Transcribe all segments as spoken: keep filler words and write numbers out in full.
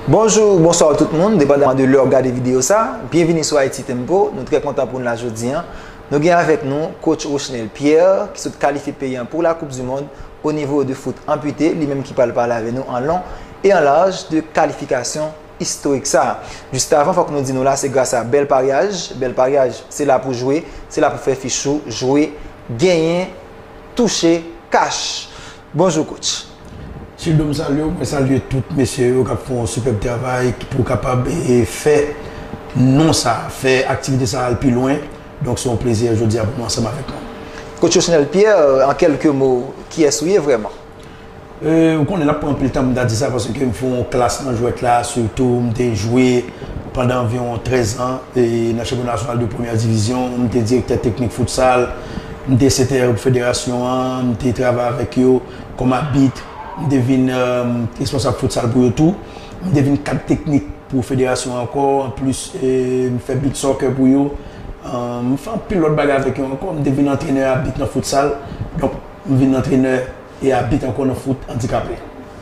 Bonjou, bonswa tout moun, depandaman de lè w ap gade videyo sa. Byenvini sou Haiti Tempo. Nou trè kontan pou n la jodi a. Nou gen avèk nou coach Rochenel Pierre, ki sot kalifye peyi a pou la Coupe du Monde o nivo de foot anpite, li menm ki pral pale avè nou an lon e an laj de kalifikasyon istorik sa. Jis avan, fòk nou di nou la, se gras a Bèl Paryaj. Bèl Paryaj, se la pou jwe, se la pou fè fich ou, jwe, genyen, touche, kach. Bonjou, coach. Childo, m salye w, mwen salye tout mesye yo k ap fè yon sipèb travay pou kapab, e, fè non sa, fè aktivite sa al pi lwen. Donk, se yon plezi jodi a pou mwen ansanm avèk nou. Coach Rochenel Pierre, an kèlke mo, kiyès ou ye vrèman? E, ou konnen, l ap pran anpil tan pou m ta di sa, paske m fè yon klas nan jwèt la, sitou m te jwe pandan anviwon trèz an, e, nan chanpyona nasyonal de premyè divizyon, m te direktè teknik futsal, m te sekretè federasyon an, m te travay avèk yo kòm abit, m te vin, e, responsab futsal pou yo tou, m te vin kad teknik pou federasyon an ankò, anplis, e, m fè beach soccer pou yo, e, m fè anpil lòt bagay avèk yo ankò, m te vin antrenè abit nan futsal, donk, m vin antrenè e abit ankò nan foot andikape.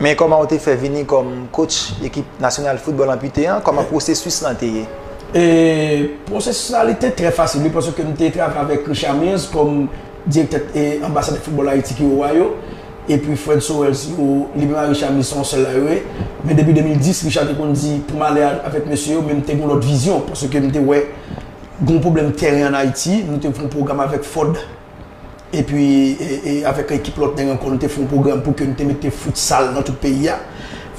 Men kòman w te fè vini kòm coach ekip nasyonal foutbòl anpite an? Kòman pwosesis lan te ye? E pwosesis la, li te trè fasil, wi, paske m te travay avèk Richard Mills kòm direktè e anbasadè foutbòl Ayiti ki o Ohio. Epi Fred Sorel, si ou, li menm ak Richard Mills se yon sèl la yo ye. Men depi de mil dis, Richard te konn di pou m ale a- avèk mesye yo, men m te gen yon lòt vizyon, paske m te wè gen yon pwoblèm tèren ann Ayiti. Nou te fè yon pwogram avèk Ford epi, e, e, avèk ekip lòt nèg ankò, nou te fè yon pwogram pou ke nou te mete futsal nan tout peyi a.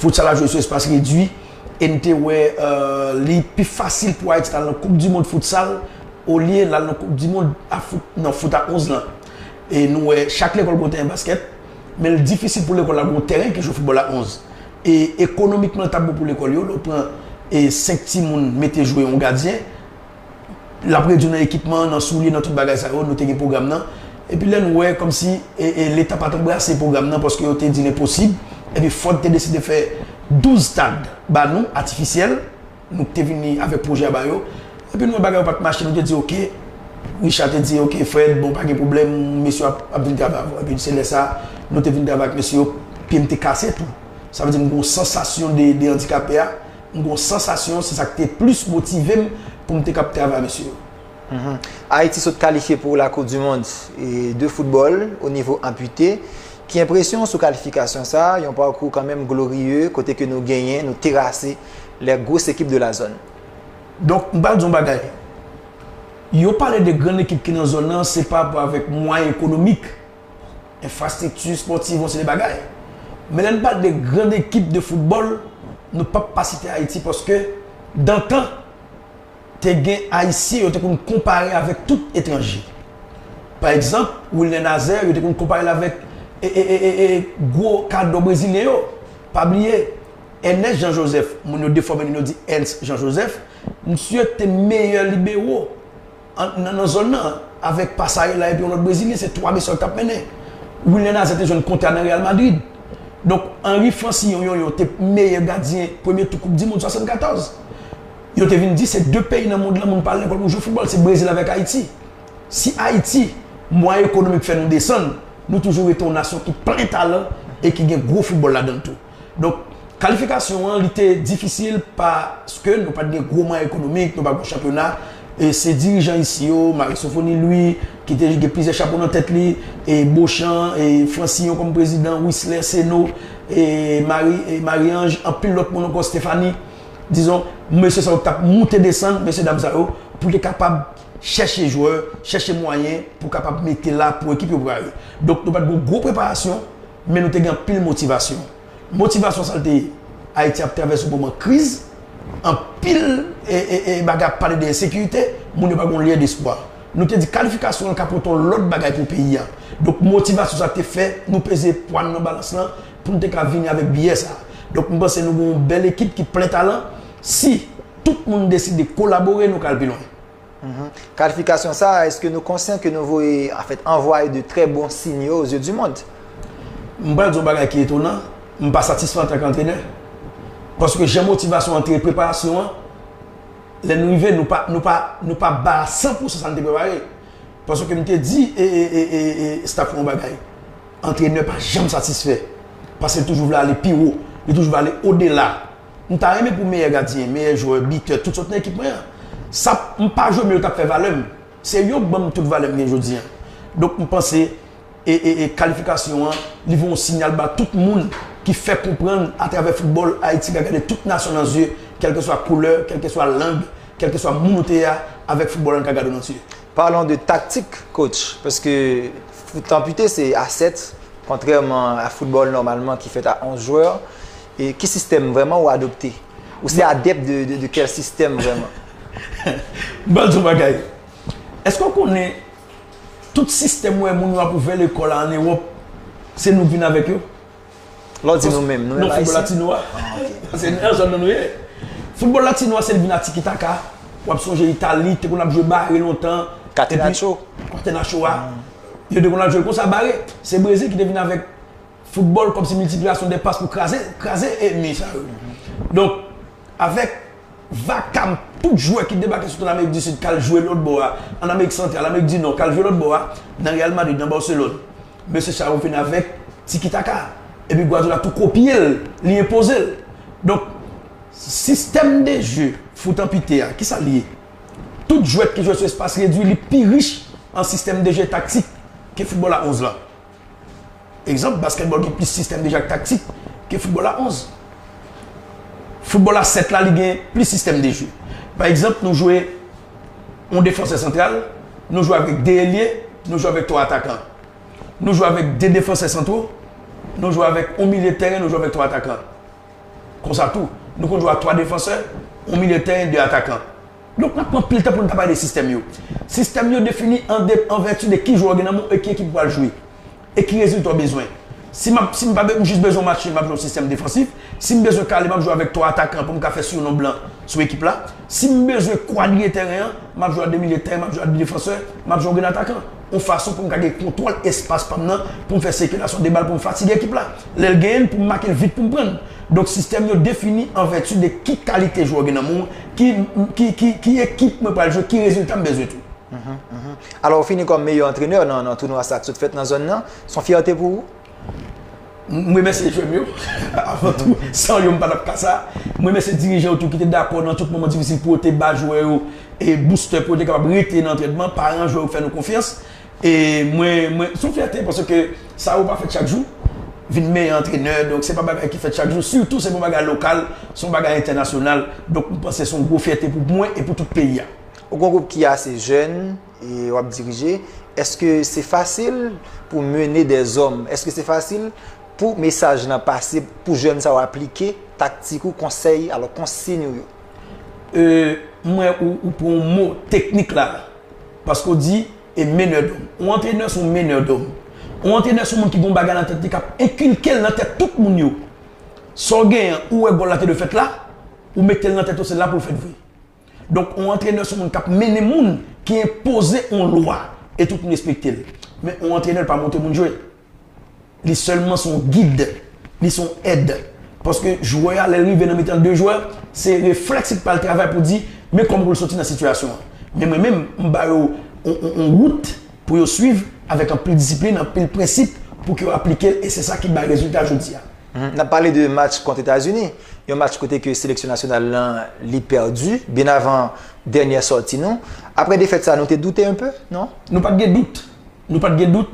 Futsal la jwe sou espas redui, e nou te wè, e, li pi fasil pou Ayiti t al nan Koup di Mond futsal, olye l al nan Koup di Mond a foot, nan foot a onz lan. E nou wè, chak lekòl gen yon tèren baskèt, men l difisil pou lekòl la gen yon tèren ki jwe foutbòl a onz. E ekonomikman, l t ap bon pou lekòl yo, lè w pran, e, senk timoun mete jwe yon gadyen, l ap redui nan ekipman, nan soulye, nan tout bagay sa yo, nou te gen pwogram nan. Epi lè nou wè kòmsi, e, e, Leta pa t anbrase pwogram nan paske yo te di l enposib, epi Ford te deside fè douz stad ba nou, atifisyèl, nou te vini avèk pwojè a ba yo. Epi nou wè bagay yo pa t mache, nou te di, "Oke." Richard te di, "Oke, Fred, bon, pa gen pwoblèm, mesye yo ap, ap vin travay avè w." Epi se lè sa, nou te vin travay ak mesye yo, pye m te kase tou. Sa vle di m gen yon sansasyon de, de andikape a, m gen yon sansasyon, se sa k te plis motive m pou m te kab travay mesye yo. Mhm. Ayiti sot kalifye pou la Coupe du Monde, e, de foutbòl o nivo anpite. Ki enpresyon w sou kalifikasyon sa a, yon pakou kanmenm gloriye, kote ke nou genyen, nou terase lè gros ekip de la zòn? Donk, m pral di yon bagay. Yo pale de grann ekip ki nan zòn nan, se pa rapò avèk mwayen ekonomik, enfrastrikti espòtiv, yon seri de bagay. Men lè n pale de grann ekip de foutbòl, nou p ap pa site Ayiti paske, dantan, te gen Ayisyen yo te konn konpare avèk tout etranje. Pa egzanp, Wilner Nazaire, yo te konn konpare l avèk, e, e, e, e, e, gwo kadò brezilyen yo. Pa bliye, Ernest Jean Joseph, moun yo defòme non yo di Ernst Jean Joseph, misye te meyè libero an, nan, nan zòn nan, avèk Passarella epi yon lòt brezilyen, se twa mesye yo k t ap mennen. Wilner Nazaire te jwenn kontra nan Real Madrid. Donk, Henri Francillon Yonyon te meyè gadyen premye tou Koup di Mond swasannkatòz. Yo te vin di se de peyi nan mond lan moun pa al lekòl pou jwe foutbòl, se Brezil avèk Ayiti. Si Ayiti, mwayen ekonomik fè nou desann, nou toujou rete yon nasyon ki plen talan e ki gen gwo foutbòl ladan l tou. Donk, kalifikasyon an, li te difisil paske nou pa t gen gwo mwayen ekonomik, nou pa t gen chanpyona. E se dirijan isi yo, Marie Sophonie Louis, ki te gen plizyè chapo nan tèt li, e Beauchamp, e Francillon kòm prezidan, Wisler, Seno, e Marie, e Marie-Ange, anpil lòt moun ankò, Stéphanie. Dizon, mesye sa yo t ap moute desann, mesye dam sa yo, pou te kapab chèche jwè, chèche mwayen pou kapab mete la pou ekip yo prepare. Donk, nou pa t gen gwo preparasyon, men nou te gen anpil motivasyon. Motivasyon sa l te ye. Ayiti ap travèse yon moman kriz, anpil, e, e, e, bagay ap pale de ensekirite, moun yo pa gen yon liyè despwa. Nou te di kalifikasyon an ka pote yon lòt bagay pou peyi a. Donk, motivasyon sa te fè nou peze pwa n nan balans lan pou n te ka vini avèk biyè sa. Donk, m panse nou gen yon bèl ekip ki plen talan. Si tout moun deside kolabore, nou ka al pi lwen. Mhm. Kalifikasyon sa a, èske nou konsyan ke nou voye, anfèt, anvwaye de trè bon sinyal aux yeux du monde? M pral di yon bagay ki etonan, m pa satisfè antanke antrenè. Paske jan motivasyon an te ye, preparasyon an, lè nou rive, nou pa, nou pa, nou pa ba a san pou san sa n te prepare. Paske m te di, e, e, e, e, e, staff la yon bagay. Antrenè pa janm satisfè. Paske l toujou vle ale pi wo. Li toujou vle ale odela. M ta renmen pou meyè gadyen, meyè jwè, bitè, tout sòt nan ekip mwen an. Sa, m pa jwe, men yo t ap fè valè m. Se yo k ban m tout valè m gen jodi a. Donk, m panse e, e, e kalifikasyon an, li voye yon siyal ba tout moun ki fè konprann atravè foutbòl Ayiti ka gade tout nasyon nan zye, kèlkeswa koulè, kèlkeswa lang, kèlkeswa moun ou te ye a, avèk foutbòl la, n ka gade w nan zye. Parlons de tactique, coach, paske foot anpite se a sèt, kontrèman a foutbòl nòmalman ki fèt a onz jwè. E ki sistèm vrèman ou adopte? Ou se adèp de, de, de kèl sistèm vrèman? M pral di w yon bagay. Èske w konnen tout sistèm ou wè moun yo ap ouvè lekòl an Ewòp, se nou k vin avèk yo? Lè w di nou menm, nou menm Non, foutbòl Ayisyen? Latino a. Se nan zòn nan nou ye. Foutbòl Latino a, se l vin a tiki taka. W ap sonje Itali, te konn ap jwe bare lontan. Catenaccio. Epi, Catenaccio a. Yo te konn ap jwe l konsa, bare. Se Brezil ki te vin avèk foutbòl kòmsi miltiplikasyon de pas pou kraze, kraze enmi sa yo. Donk, avèk vakam tout jwè ki debake sot an Amerik di Sid k al jwe lòt bò a, an Amerik Santral, Amerik di Nò, k al jwe lòt bò a, nan Real Madrid, nan Barcelone. Mesye sa yo vin avèk tiki taka. Epi Guardiola tou kopye l, li enpoze l. Donk, sistèm de je foot anpite a, kisa l ye? Tout jwèt ki jwe sou espas redwi, li pi rich an sistèm de je taktik ke foutbòl a onz la. Egzanp, baskètbòl gen plis sistèm de je ak taktik ke foutbòl a onz. Foutbòl a sèt la, li gen plis sistèm de je. Pa egzanp, nou jwe yon defansè santral, nou jwe avèk de elye, nou jwe avèk twa atakan. Nou jwe avèk de defansè santwo, nou jwe avèk yon milye tèren, nou jwe avèk twa atakan. Konsa tou, nou konn jwe a twa defansè, yon milye tèren, de atakan. Donk, n ap pran anpil tan pou n ta pale de sistèm yo. Sistèm yo defini an, de, an vèti de ki jwè w gen nan men w e ki ekip ou pral jwe. E ki rezilta w bezwen. Si m ap, si m pa be-, m jis bezwen matche, m ap jwe yon sistèm defansif. Si m bezwen kale, m ap jwe avèk twa atakan pou m ka fè sirnonb lan sou ekip la. Si m bezwen kwadriye tèren an, m ap jwe a de milye tèren, m ap jwe a de defansè, m ap jwe yon grenn atakan. Yon fason pou m ka gen kontwòl espas pa m nan, pou m fè sikilasyon de bal, pou m fatige ekip la. Lè l genyen l, pou m make l vit, pou m pran l. Donk, sistèm yo defini an vèti de ki kalite jwè w gen nan men w, ki, ki, ki, ki ekip mwen pral jwe, ki rezilta m bezwen tou. Alò, ou fini kòm meyè antrenè nan, nan tounwa sa k sot fèt nan zòn nan. Se yon fyète pou ou? M remèsye jwè m yo, avan tou, san yo m pa t ap ka sa. M remèsye dirijan yo tou ki te dakò nan tout moman difisil pou yo te ba jwè yo e boustè pou yo te kapab rete nan antrènman, paran jwè yo fè nou konfyans. E mwen, mwen, se yon fyète paske sa yo pa fèt chak jou. Vin meyè antrenè, donk se pa bagay ki fèt chak jou. Sitou se pa yon bagay lokal, se yon bagay entènasyonal. Donk m panse se yon gwo fyète pou mwen e pou tout peyi a. Ou gen yon gwoup ki ase jèn e w ap dirije. Èske se fasil pou mennen dèzòm? Èske se fasil pou mesaj lan pase, pou jèn sa yo aplike taktik ou, konsèy, alò konsiy ou yo? E, mwen, ou, ou pran yon mo teknik la, paske w di e menè dòm. Yon antrenè se yon menè dòm. Yon antrenè se yon moun ki gen yon bagay nan tèt li k ap enkilke l nan tèt tout moun yo. Sa w genyen, ou wè gòl la te dwe fèt la, ou mete l nan tèt ou se la pou l fèt vre. Donk, yon antrenè se yon moun k ap mennen moun, ki enpoze yon lwa, e tout moun respekte l. Men yon antrenè pa montre moun jwe. Li sèlman se yon gid, li se yon èd. Paske jwè a, lè l rive nan mitan de jwè, se reflèks li pral travay pou di, men kòman pou l soti nan sitiyasyon an. Men mwen menm, m ba yo yon, yon, yon wout pou yo swiv avèk anpil disiplin, anpil prensip pou ke yo aplike l, e se sa ki bay rezilta jodi a. N ap pale de match kont Etazini, yon match kote ke seleksyon nasyonal lan li pèdi byen avan dènyè sòti nou. Apre defèt sa, nou te doute un peu, non? Nou pa t gen dout. Nou pa t gen dout.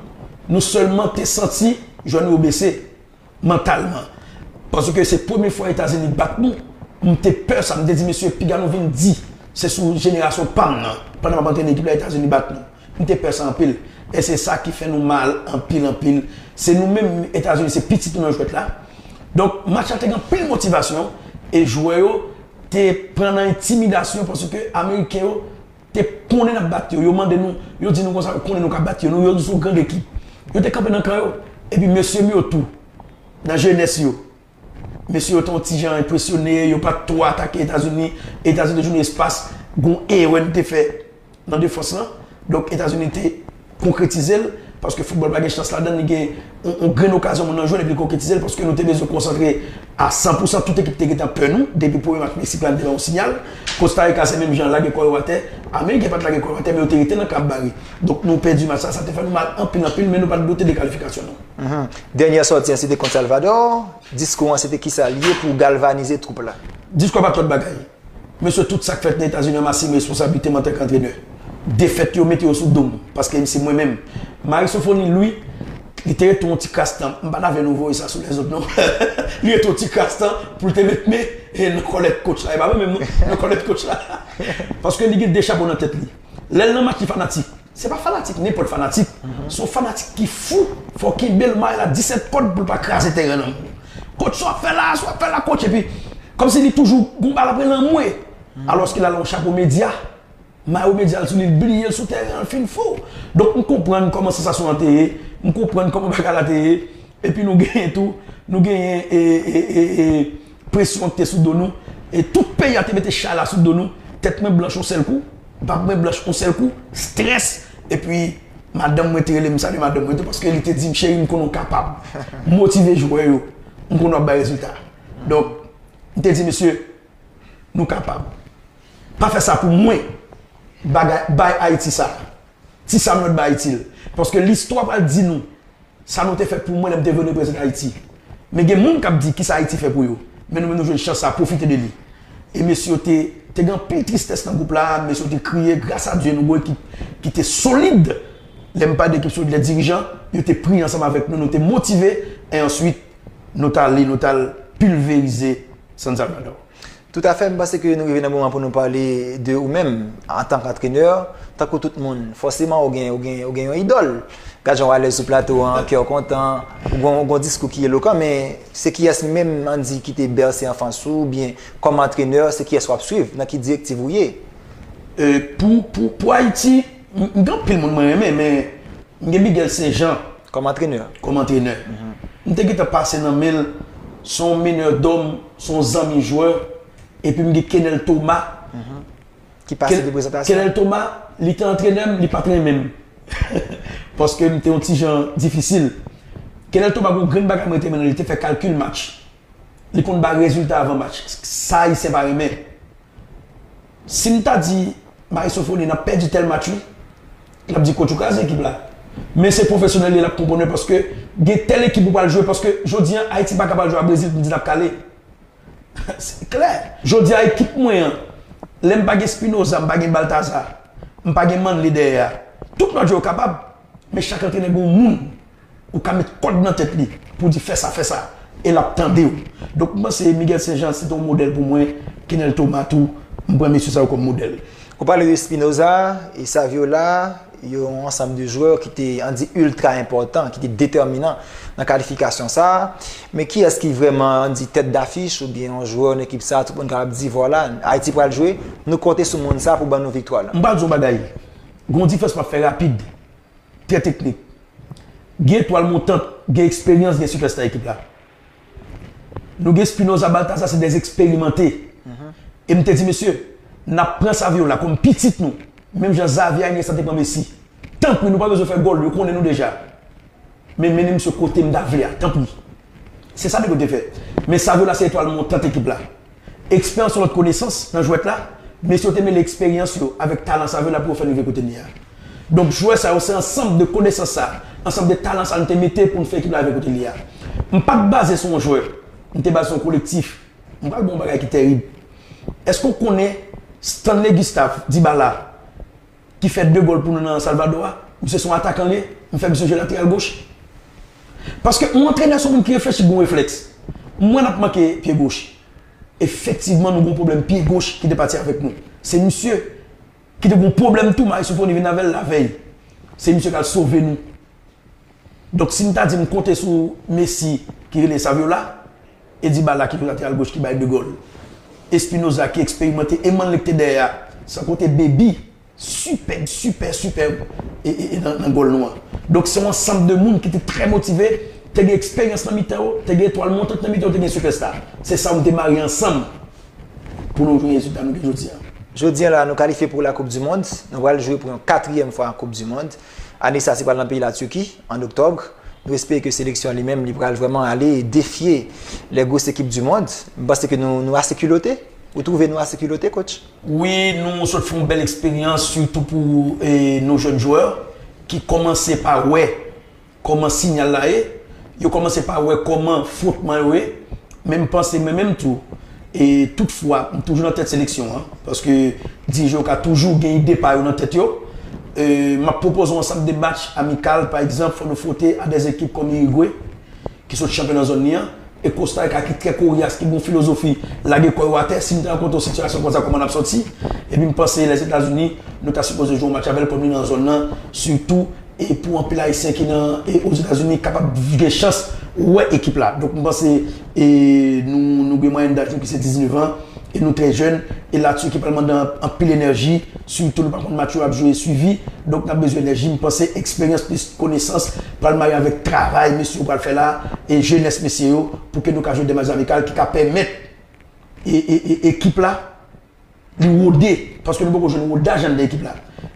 Nou sèlman te santi jwè nou yo blese mantalman. Paske se premye fwa Etazini bat nou. M te pè sa, m te di mesye, piga nou vin di se sou jenerasyon pa m nan, pandan m ap antrene ekip la, Etazini bat nou. M te pè sa anpil. E se sa ki fè nou mal anpil, anpil. Se nou menm, Etazini, se pitit nou nan jwèt la. Donk, match la te gen anpil motivasyon e jwè yo te pran nan entimidasyon paske Ameriken yo te konnen n ap bat yo. Yo mande nou, yo di nou konsa, yo konnen nou ka bat yo. Nou, yo di se yon gran ekip. Yo te kanpe nan kan yo. Epi mesye m yo tou, nan jenès yo, mesye yo te yon ti jan enpresyone, yo pa t twò atake Etazini. Etazini te jwenn espas, gon erè n te fè nan defans lan. Donk, Etazini te konkretize l, paske foutbòl pa gen chans ladan l, li gen yon, yon grenn okazyon moun nan jwenn epi l konkretize l, paske nou te bezwen konsantre a san pou san, tout ekip te gentan pè nou, depi premye match Meksik la, n te bay yon siyal. Kosta Rika, se menm jan, lage kò yo atè. Ameriken pa t lage kò yo atè, men yo te rete nan kan ap bare. Donk, nou pèdi match la, sa te fè nou mal anpil, anpil, men nou pa t doute de kalifikasyon nou. Dènyè sòti an, se te kont Salvador. Diskou an, se te kisa l ye pou galvanize twoup la? Diskwa pa t lòt bagay. Mesye, tout sa k fèt nan Etazini an, m asime responsablite m antanke antrenè. Defèt yo, mete yo sou do m, paske se mwen menm. Marie Sophonie, Louis, li te rete yon ti kras tan. M pa ta vle nou voye sa sou lèzòt, non. Li rete yon ti kras tan pou l te met men e nan kòlèt coach la. E pa mwen menm, non, nan kòlèt coach la. Paske li gen de chapo nan tèt li. Lè l nan match, li fanatik. Se pa fanatik, nenpòt fanatik. Se yon fanatik ki fou. Fò w kenbe l, mare l a disèt kòd pou l pa kraze teren nan. Coach, sa w ap fè la, sa w ap fè la, coach. Epi, kòmsi li toujou gon bagay l ap rele anmwe. Alòske l al yon chapo medya. Mayo medya l sou li, l bliye l sou teren an, l fin fou. Donk, m konprann kòman sansasyon an te ye. M konprann kòman bagay la te ye. Epi nou genyen tou, nou genyen e, e, e, e, presyon ki te sou do nou. E tout peyi a te mete chay la sou do nou. Tèt mwen blanch yon sèl kou, bab mwen blanch yon sèl kou, strès. Epi madanm mwen te rele m, salye madanm mwen tou, paske li te di m, cheri, m konnen w kapab. Motive jwè yo, m konnen w ap bay rezilta. Donk, m te di, mesye, nou kapab. Pa fè sa pou mwen. Bagay, bay Ayiti sa. Ti Samyòt bay Ayiti l. Paske listwa pral di nou sa nou te fè pou mwen lè m te vle reprezante Ayiti. Men gen moun k ap di kisa Ayiti fè pou yo. Men nou menm nou jwenn chans sa, pwofite de li. E mesye yo te, te gen anpil tristès nan gwoup la, mesye yo te kriye, gras a Dye nou gen yon ekip ki te solid. Lè m pale de ekip solid, lè dirijan yo te priye ansanm avèk nou, nou te motive, e answit nou t ale, nou t al pilverize San Salvador. Toutafè, m panse ke nou rive nan moman pou nou pale de ou menm, antank antrenè, tankou tout moun, fòseman ou gen, ou gen, ou gen yon idòl. Gad jan w alèz sou plato an, kè w kontan, ou gon, ou gon diskou ki elokan, men se kiyès menm, ann di, ki te bèse anfans ou, oubyen kòm antrenè, se kiyès w ap swiv, nan ki direktiv ou ye? E, pou, pou, pou Ayiti, m, m gen anpil moun mwen renmen, men m gen Miguel Saint Jean. Kòm antrenè. Kòm antrenè. M te gentan pase nan men l, se yon menè dòm, se yon zanmi jwè, epi m gen Kenel Thomas. Ki pase de prezantasyon. Kenel Thomas, li te antrenè m, li pa t renmen m. Paske m te yon ti jan difisil. Kenel Thomas, gon grenn bagay mwen te renmen nan li, li te fè kalkil match. Li konn bay rezilta avan match. Sa Ayisyen pa renmen. Si m ta di, Marie Sophonie, n ap pèdi tèl match, wi, l ap di, coach, ou kraze ekip la. Men se pwofesyonèl li ye, l ap konprann, paske gen tèl ekip ou pral jwe, paske jodi a, Ayiti pa ka pral jwe a Brezil pou m di n ap kale. Se klè. Jodi a, ekip mwen an, lè m pa gen Espinoza, m pa gen Baltazar, m pa gen Manley dèyè a, tout lòt jwè yo kapab. Men chak antrenè gen yon moun ou ka met kòd nan tèt li pou di fè sa, fè sa, e l ap tande w. Donk, m panse Miguel Saint Jean se te yon modèl pou mwen, Kenel Thomas tou, m pran mesye sa yo kòm modèl. Ou pale de Espinoza e Saviola, yon ansanm de jwè ki te, ann di, iltra enpòtan, ki te detèminan nan kalifikasyon sa a. Men kiyès ki vrèman, ann di, tèt dafich oubyen yon jwè nan ekip sa a, tout moun kapab di, vwala, Ayiti pral jwe, nou konte sou moun sa a pou ban nou viktwa la? M pral di yon bagay. Gon diferans m ap fè rapid, trè teknik. Gen etwal montant, gen eksperyans, gen sipèsta ekip la. Nou gen Espinoza, Baltazar, se dè eksperimante. E m te di, mesye, n ap pran Saviola kòm pitit nou. Menm jan Xavi a Iniesta te pran Messi. Tanpri, nou pa bezwen fè gòl, yo konnen nou deja. Men mennen misye kote m ta vle a, tanpri. Se sa nèg yo te fè. Men Saviola se etwal montant ekip la. Eksperyans yon lòt konesans nan jwèt la, mesye yo te mele eksperyans yo avèk talan Saviola pou yo fè n rive kote n ye a. Donk, jwè sa yo se ansanm de konesans sa, ansanm de talan sa nou te mete pou n fè ekip la rive kote l ye a. M pa t baze sou yon jwè, m te baze sou yon kolektif. M pral ba w yon bagay ki tèrib. Èske w konnen Stanley Gustave, Dybala, ki fè de gòl pou nou nan Salvador a, misye se yon atakan li ye, m fè misye jwe lateral goch. Paske yon antrenè se yon moun ki reflechi, ki gen reflèks. M wè n ap manke pye goch. Efektivman, nou gen yon pwoblèm pye goch ki te pati avèk nou. Se misye ki te gen yon pwoblèm tou, Marie Sophonie vin avè l lavèy. Se misye k al sove nou. Donk, si m ta di m konte sou Messi ki rele Saviola, e Dybala ki jwe lateral goch ki bay de gòl, Espinoza ki eksperimante, e Manley ki te dèyè a, san konte Baby, sipè, sipè, sipè, e, e, e nan, nan gòl nou an. Donk, se yon ansanm de moun ki te trè motive, te gen eksperyans nan mitan yo, te gen etwal montant nan mitan yo, te gen sipèsta. Se sa yo m te marye ansanm pou nou jwenn rezilta nou gen jodi a. Jodi a la, nou kalifye pou la Coupe du Monde. Nou pral jwe pou yon katriyèm fwa an Coupe du Monde. Ane sa, se pral nan peyi Latiki, an oktòb. Nou espere ke seleksyon an li menm, li pral vrèman ale e defye les grosses équipes du monde. M panse ke nou, nou ase kilote. Ou twouve nou ase kilote, coach? Wi, nou sot fè yon bèl eksperyans, sitou pou e, nou jèn jwè ki kòmanse pa wè kòman sinyal la ye, yo kòmanse pa wè kòman fwotman yo ye, men m panse mwen menm tou, E toutfwa, m toujou nan tèt seleksyon an, paske dirijè yo ka toujou gen ide pa yo nan tèt yo. E, m ap pwopoze yon ansanm de match amikal, pa egzanp, fò nou fwote a dèzekip kòm Irigwe, ki sot chanpyon nan zòn li an, e Kosta Rika ki trè koryas, ki gen yon filozofi lage kò yo atè, si nou te rankontre yon sitiyasyon konsa, kòman n ap sòti? Epi m panse Lèzetazini, nou ta sipoze jwe yon match avè l, kòm li nan zòn nan, sitou e pou anpil Ayisyen ki nan, e Ozetazini kapab gen chans wè ekip la. Donk, m panse, e nou, nou gen mwayèn daj nou ki se diznèf an, e nou trè jèn, e Latiki pral mande an-, anpil enèji, sitou nou pa konn match yo ap jwe swivi. Donk, n ap bezwen enèji. M panse eksperyans plis konesans pral marye avèk travay mesye yo pral fè la, e jenès mesye yo, pou ke nou ka jwe de match amikal ki ka pèmèt e, e, e, ekip la li wode, paske nou poko jwenn wodaj anndan ekip la.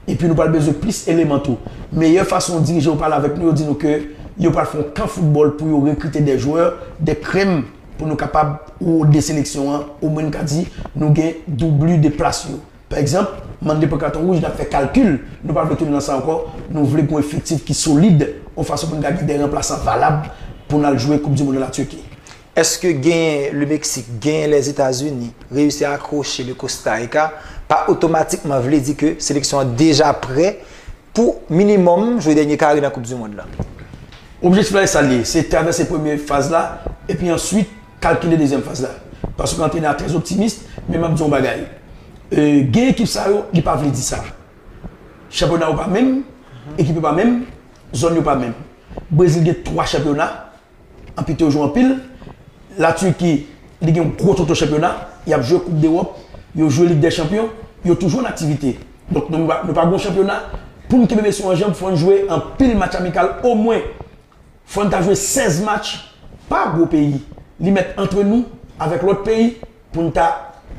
Epi nou pral bezwen plis eleman tou. Meyè fason dirijan yo pale avèk nou, yo di nou ke yo pral fè yon kan foutbòl pou yo rekrite de jwè, de krèm, pou nou kapab wode seleksyon an, omwen n ka di nou gen doubli de plas yo. Pa egzanp, Mandé pran katon wouj, n ap fè kalkil, nou pa vle tounen nan sa ankò, nou vle gen yon efektif ki solid, yon fason pou n ka gen de ranplasan valab pou n al jwe Koup di Mond an Latiki. Èske genyen Lemeksik, genyen Lèzetazini, reyisi akwoche le Costa Rica, pa otomatikman vle di ke seleksyon an deja prè pou minimòm jwe dènye kare nan Koup di Mond lan? Objektif la, e sa l ye, se travèse premye faz la, epi answit kalkile dezyèm faz la. Paske antrenè a trè optimis, men m ap di yon bagay. E, gen ekip sa yo, li pa vle di sa. Chanpyona yo pa menm, ekip yo pa menm, zòn yo pa menm. Brezil gen twa chanpyona, Anpito yo jwe anpil. Latiki, li gen yon gwo toto chanpyona. Y ap jwe Koup Dewòp. Yo jwe Lig dè Chanpyon. Yo toujou an aktivite. Donk, nou pa, nou pa gen yon chanpyona. Pou n kenbe mesye yo an janm, fò n jwe anpil match amikal, omwen. Fò n ta jwe sèz match pa gwo peyi. Li mèt antre nou avèk lòt peyi pou n ta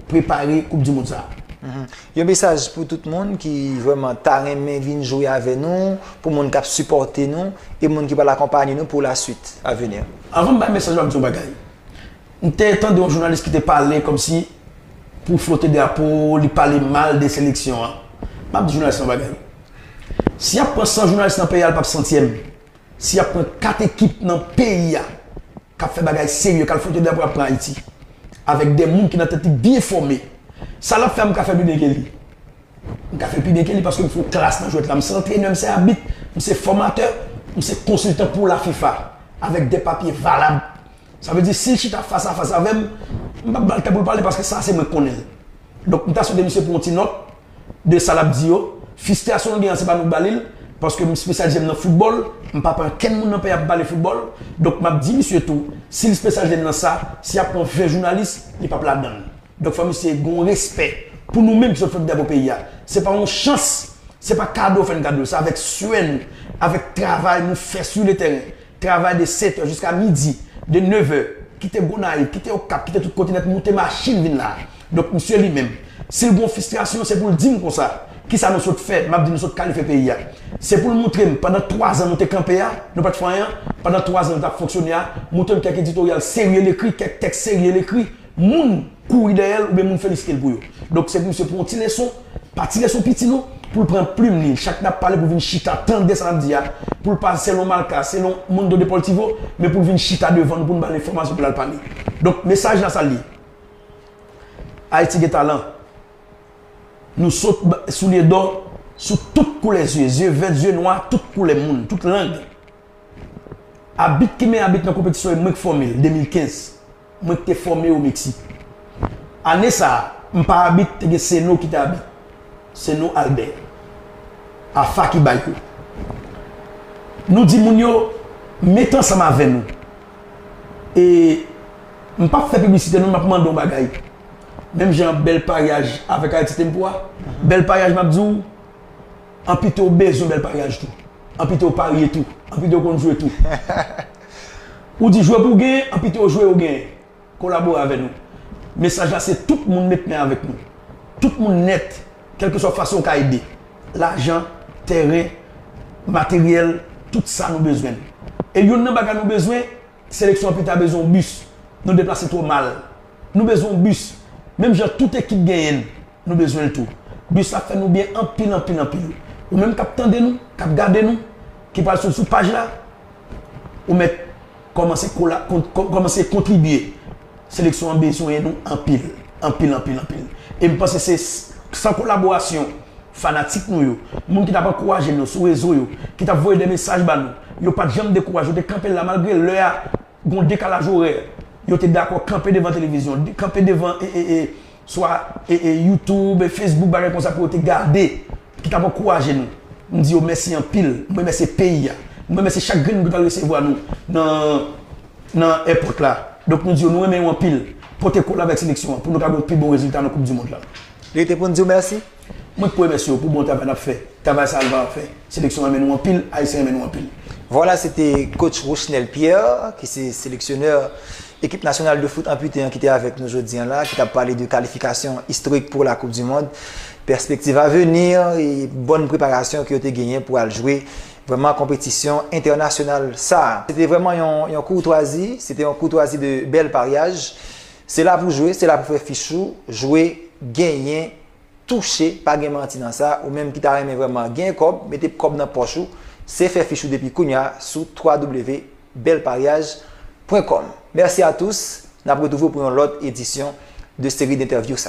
prepare Koup di Mond sa a. Mhm. Yon mesaj pou tout moun ki vrèman ta renmen vin jwe avè nou, pou moun k ap sipòte nou, e moun ki pral akonpaye nou pou la suite à venir. Anvan m bay mesaj la, m di yon bagay. M te tande yon jounalis ki te pale kòmsi pou fwote drapo, li pale mal de seleksyon an. M ap di jounalis la yon bagay. Si y ap pran san jounalis nan peyi a, l p ap santyèm. Si y ap pran kat ekip nan peyi a k ap fè bagay serye, k al fwote drapo, y ap pran Ayiti, avèk de moun ki nan tèt li byen fòme, sa l ap fè a, m ka fè pi byen ke li. M ka fè pi byen ke li paske m fè yon klas nan jwèt la. M se antrenè, m se abit, m se fòmatè, m se konsiltan pou la fifa, avèk de papye valab. Sa vle di, si l chita fas a fas avè m, m p ap ba l tan pou l pale paske sa a se mwen k konnen l. Donk, m ta swete misye pran yon ti nòt de sa l ap di yo. Fristrasyon l gen an, se pa nou k ba li l, paske m espesyalize m nan foutbòl, m pa pran kenn moun nan peyi a pou pale foutbòl. Donk, m ap di misye tou, si l espesyalize l nan sa, si y ap pran ven jounalis, li p ap ladan l. Donk, fò misye gen yon respè pou nou menm ki sot fè drapo peyi a. Se pa yon chans, se pa kado fè n kado, se avèk swè n, avèk travay nou fè sou le tèren. Travay de sèt è jiska midi, de nèf è, kite Gonayiv, kite Okap, kite tout kote nèt, moute machin vin la. Donk, misye li menm, si l gen yon fristrasyon, se pou l di m konsa. Kisa nou sot fè? M ap di nou sot kalifye peyi a. Se pou l montre m, pandan twazan nou te kanpe a, nou pa t fè anyen, pandan twazan nou t ap fonksyone a, montre m kèk editoryal serye l ekri, kèk tèks serye l ekri, moun kouri dèyè l oubyen moun feliske l pou yo. Donk, se pou misye pran yon ti leson, pa ti leson piti non, pou l pran plim li, chak n ap pale pou vin chita, tande sa n ap di a, pou l pa selon Marca, selon Mundo Deportivo, men pou l vin chita devan nou, pou n ba l enfòmasyon pou l al pale. Donk, mesaj la sa l ye. Ayiti gen talan. Nou sot ba-, soulye dò sou tout koulè zye, zye vèt, zye nwa, tout koulè moun, tout lang. Abit ki men abit nan konpetisyon, e mwen k fòme l, de mil kenz. Mwen ki te fòme o Meksik. Ane sa a, m pa abit, te gen Seno ki te abit. Seno Albert. Afa ki bay yo. Nou di moun yo, mete ansanm avè nou. E m p ap fè piblisite non, m ap mande yon bagay. Menm jan Bèl Paryaj avèk Ayiti te m pou a. Bèl Paryaj, m ap di w, anpito w bezwen Bèl Paryaj tou. Anpito w parye tou. Anpito w konn jwe tou. Ou di jwe pou w genyen, anpito w jwe ou genyen. Kolabore avè nou. Mesaj la se tout moun met men avèk nou. Tout moun nèt, kèlkeswa fason w ka ede. Lajan, tèren, materyèl, tout sa nou bezwen l. E youn nan bagay nou bezwen, seleksyon an pita bezwen yon bis. Nou deplase twò mal. Nou bezwen yon bis. Menm jan tout ekip genyen l, nou bezwen l tou. Bis la ap fè nou byen anpil, anpil, anpil. Ou menm k ap tande nou, k ap gade nou, ki pral swiv sou paj la, ou mèt kòmanse kola-, kon-, kon-, kòmanse kontribye. Seleksyon an bezwen nou anpil, anpil, anpil, anpil. E m panse se s- san kolaborasyon fanatik nou yo, moun ki t ap ankouraje nou sou rezo yo, ki t ap voye de mesaj ba nou, yo pa t janm dekouraje, yo te kanpe la malgre lè a gon dekalaj orè. Yo te dakò kanpe devan televizyon, de- kanpe devan e, e, e, swa e, e, YouTube, e Facebook, bagay konsa pou yo te gade, ki t ap ankouraje nou. M di yo mèsi anpil. M remèsye peyi a. M remèsye chak grenn moun ki t al resevwa nou nan, nan èpòt la. Donk nou di yo nou renmen yo anpil. Pote kole avèk seleksyon an pou nou ka gen yon pi bon rezilta nan Koup di Mond la. Li rete pou n di w mèsi. Mwen k pou remèsye w pou bon travay n ap fè. Travay sa a nou va fè. Seleksyon an renmen nou anpil, Ayisyen renmen nou anpil. Vwala, se te coach Rochnel Pierre, ki se seleksyonè ekip nasyonal de foot anpite an ki te avèk nou jodi an la, ki t ap pale de kalifikasyon istorik pou la Coupe du Monde, pèspektiv avenir e bòn preparasyon ke yo te genyen pou al jwe vrèman konpetisyon entènasyonal sa a. Se te vrèman yon, yon koutwazi, se te yon koutwazi de bèl paryaj. Se la pou jwe, se la pou fè fich ou, jwe, genyen, touche, pa gen manti nan sa, ou menm ki ta renmen vrèman gen kòb, mete kòb nan pòch ou, se fè fich ou depi kounye a sou w w w bèl paryaj pwen kòm. Merci à tous, n ap retwouve w pou yon lòt edisyon de seri d'entèvyou sa.